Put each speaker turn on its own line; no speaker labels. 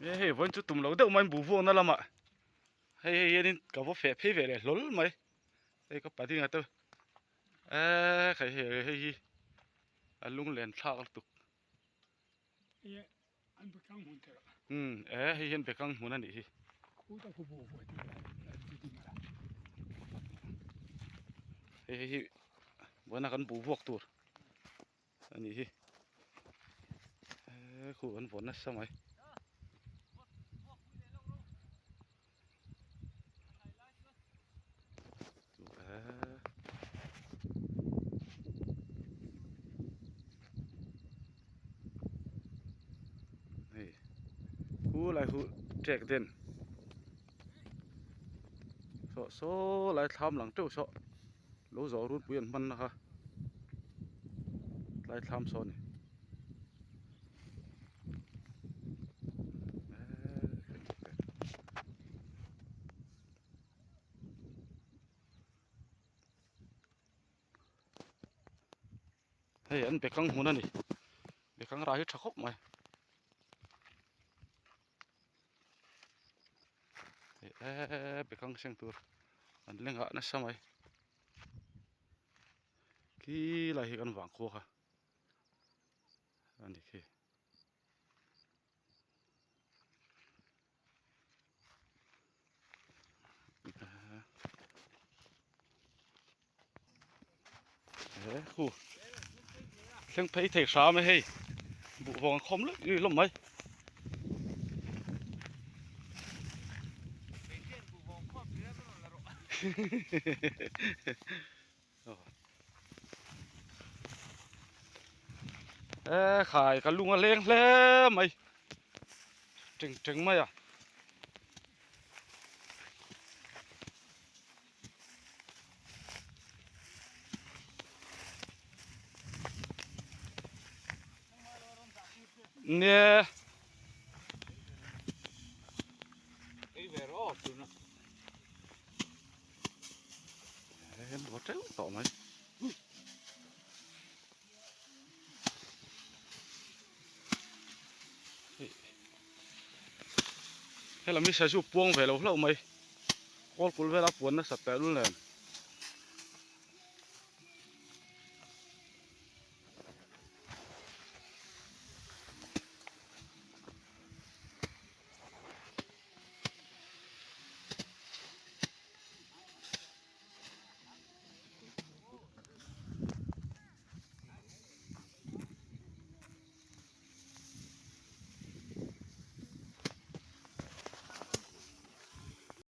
E hei vawiin chu tum lo deuh mai buh vuakna lamah hei hei hianin ka va feh phei ve leh hlawl mai hei ka padinga te eee hei hei hei hi a lunglen thlak lutuk umm e hei hian bekang hmun a nih hi. Hei hei hi vawiina kan buh vuak tur. A nih hi he khu an vawn nasa mai hei khu lai khu trek den saw saw lai thlam lang teuh saw. Lo zawh runpui an hman na kha tlai thlam saw a ni. Hei an bekang hmun a ni bekang rah hi tha khawp mai. Eee bekang seng tur an leng ah nasa mai khi lai hi kan vang khua kha a ni khi eee khu thleng phei thei hram e hei buh vawng khawm luih luih hlawm mai. Eee khai ka lung a leng hle mai teng teng mai a. Nia. Em có tréo tỏ mày. He lam hi sazu puang ve lo hlauh mai. Kawl kul vela puan nasat tehlul nen.